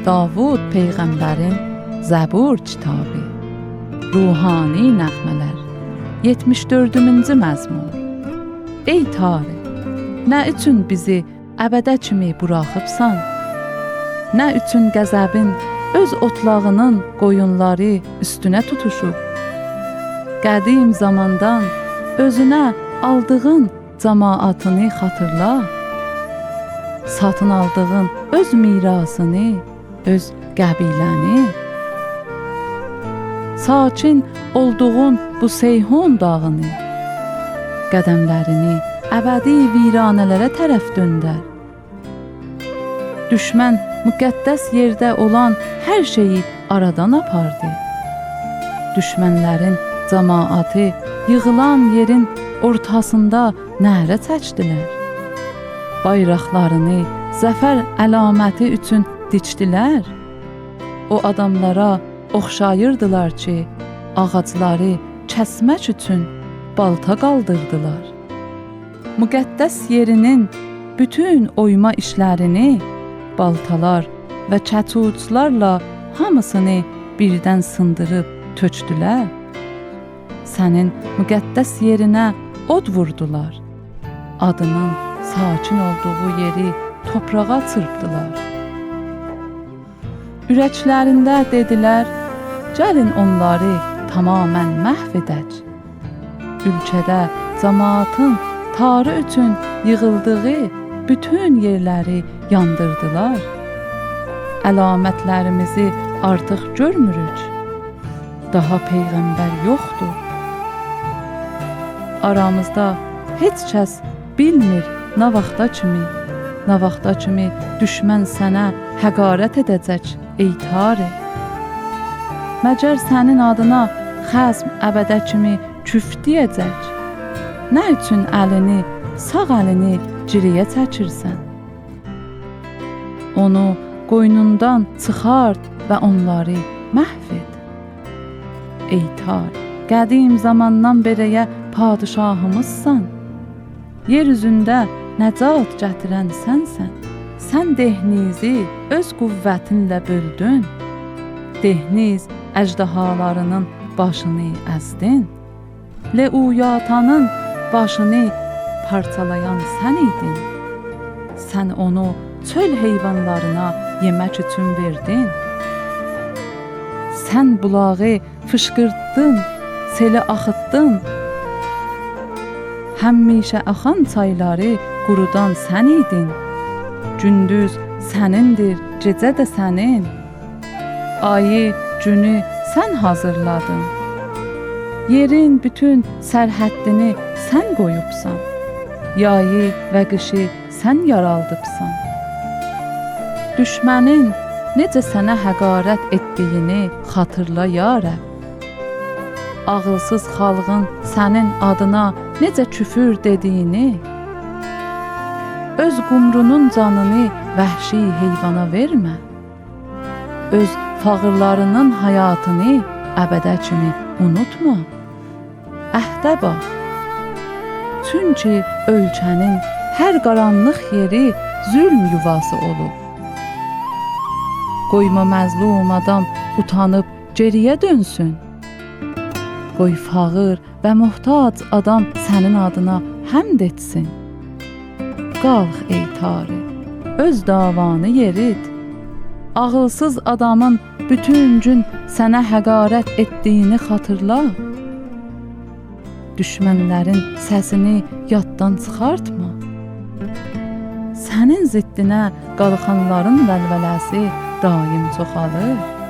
Davud peyğəmbərin Zəbur kitabı. Ruhani nəğmələr. 74-cü məzmur. Ey Tari, nə üçün bizi əbədə kimi buraxıbsan? Nə üçün qəzəbin öz otlağının qoyunları üstünə tutuşub? Qədim zamandan özünə aldığın cəmaatını xatırla. Satın aldığın öz mirasını, öz qəbiləni. Sakin olduğun bu Seyhun dağını, qədəmlərini əbədi viranələrə tərəf döndər. Düşmən müqəddəs yerdə olan hər şeyi aradan apardı. Düşmənlərin cəmaatı yığılan yerin ortasında nərə çəkdilər. Bayraqlarını zəfər əlaməti üçün dikdilər. O adamlara oxşayırdılar ki, ağacları kəsmək üçün balta qaldırdılar. Müqəddəs yerinin bütün oyma işlərini baltalar və çətuçlarla hamısını birdən sındırıb tökdülər. Sənin müqəddəs yerinə od vurdular. Adının sakin olduğu yeri toprağa çırpdılar. Ürəklərində dedilər, gəlin onları tamamən məhv edək. Ülkədə cəmaatın tarı üçün yığıldığı bütün yerləri yandırdılar. Əlamətlərimizi artıq görmürük. Daha peyğəmbər yoxdur. Aramızda heç kəs bilmir nə vaxta kimi, nə vaxta kimi düşmən sənə həqarət edəcək, ey Tari. Məgər sənin adına xəsm əbədə kimi küf deyəcək? Nə üçün əlini, sağ əlini ciriyə çəkirsən? Onu qoynundan çıxart və onları məhv et. Ey Tari, qədim zamandan beləyə padişahımızsan. Yer üzündə nəcat gətirən sənsən. Sən dehnizi öz qüvvətinlə böldün. Dehniz əjdahalarının başını əzdin. Leuyatanın başını parçalayan sən idin. Sən onu çöl heyvanlarına yemək üçün verdin. Sən bulağı fışqırtdın, seli axıtdın. Həmişə axan çayları qurudan sən idin. Gündüz sənindir, gecə də sənin. Ayı, günü sən hazırladın. Yerin bütün sərhəddini sən qoyubsan. Yayı və qışı sən yaraldıbsan. Düşmənin necə sənə həqarət etdiyini xatırla ya Rəbb. Ağılsız xalqın sənin adına necə küfür dediyini, öz qumrunun canını vəhşi heyvana vermə. Öz fağırlarının həyatını əbədə kimi unutma. Əhdə bax. Çünki ölkənin hər qaranlıq yeri zülm yuvası olub. Qoyma məzlum adam utanıb geriyə dönsün. Qoy fağır və muhtac adam sənin adına həmd etsin. Qalx ey Tari, öz davanı yerit. Ağılsız adamın bütün gün sənə həqarət etdiyini xatırla. Düşmənlərin səsini yaddan çıxartma. Sənin ziddinə qalxanların vəlvələsi daim çoxalır.